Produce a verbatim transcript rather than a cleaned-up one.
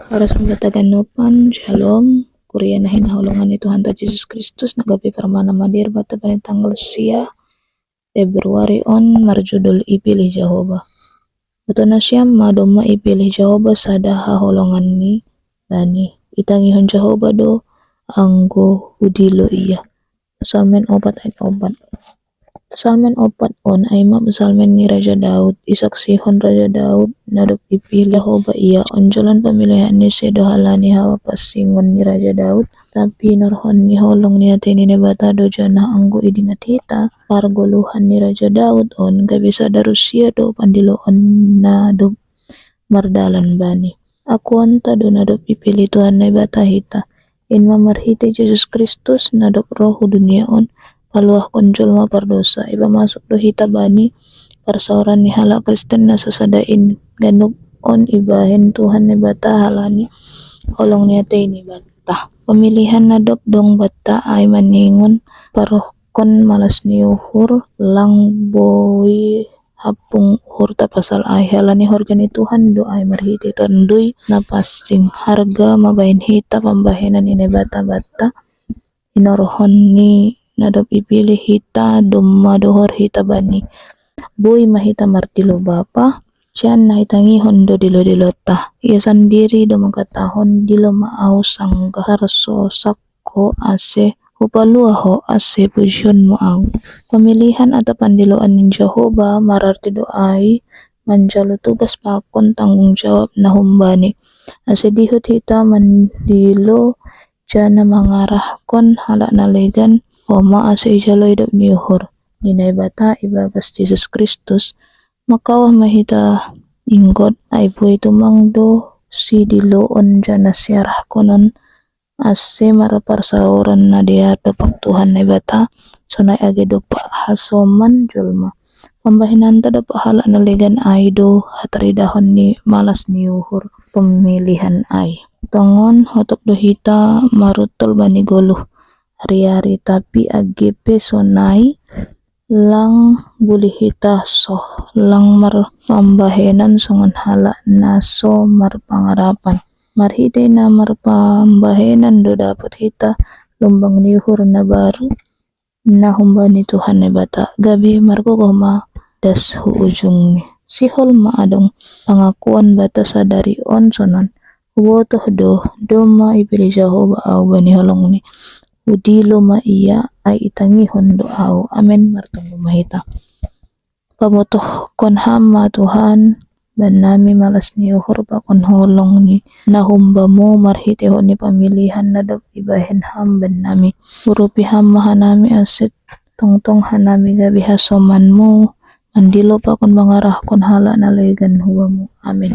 Karas mabata ganupan, shalom. Kuria na hinaholongan ni Tuhanta Jesus Kristus, na gabe parmana madir bata bani tanggal sia Februari on marjudul Ipilih Jahoba. Boto na siam ma domma ipilih Jahoba sada haholongan ni bani. Itangihon Jahoba do anggo hudilo ia. Psalmen opat ayat opat. Psalmen opat on ai ma psalmen ni Raja Daud. Isaksihon Raja Daud na dob ipilih Jahoba ia, onjolan pamilihan ni sedo halani hapasingon ni Raja Daud, tapi inorhon ni holong ni atei ni Naibata do janah anggo idingat hita pargoluhan ni Raja Daud on, gabe sada rusia do pandiloon na dob mardalan bani. Akuonta do na dob ipilih Tuhan Naibata hita. In ma marhitei Jesus Kristus na dob roh hu dunia on, paluahkon jolma pardosa. Ipamasuk do hita bani parsaoran ni halak Kristen na sasada in. Ganup on ibahen Tuhan Naibata halani holong ni atei ni banta. Pamilihan na dob dong banta ai maningon parohkon malas ni uhur, lang boi hapung uhurta pasal ai. Halani horja ni Tuhan do ai marhitei Tondui Na Pansing. Harga mabahen hita pambahenan ni Naibata banta. Inorhon ni na dob ipilih hita, domma dohor hita bani. Boi ma hita mardilo Bapa, janah itangihon do dilodilota. Ia sandiri do mangkatahon, dilo ma ahu sanggah tarsosak ho ase hupaluah ho, ase pujionmu ahu. Pamilihan atap pandiloan ni Jahoba mararti do ai manjalo tugas pakon tanggung jawab na humbani. Ase dihut hita mandilo janah mangarahkon halak na legan, homa ase ijalo idop ni uhur ni Naibata ibagas Jesus Kristus. Mangkawah ma hita inggot, ai boi tumang do sidiloon janah siarahkonon ase marparsaoran na dear dompak Tuhan Naibata, sonai age dompak hasoman jolma. Pambahenanta dompak halak na legan ai do hataridahon ni malas ni uhur pamilihan ai. Tongon hotop do hita maruntol bani goluh ariari, tapi age pe sonai, lang bulih hita soh, lang marpambahenan songon halak na so marpangarapan. Marhitei na marpambahenan do dapot hita lumbang ni uhur na baru na humbani Tuhan Naibata. Gabe margogoh ma das hu ujungni. Sihol ma adong pangakuan banta sadari on sonon: Hubotoh do, domma ipilih Jahoba ahu bani holongni. Hudilo ma ia, ai itangihon do ahu. Amen. Martonggo ma hita. Pabotohkon Ham ma Tuhan bannami malas ni uhur pakon holong ni na humbamu marhiteihon ni pamilihan na dob ibahen Ham bannami. Urupi Ham ma hanami ase tongtong hanami gabe hasomanmu mandilo pakon mangarahkon halak na legan hubamu. Amen.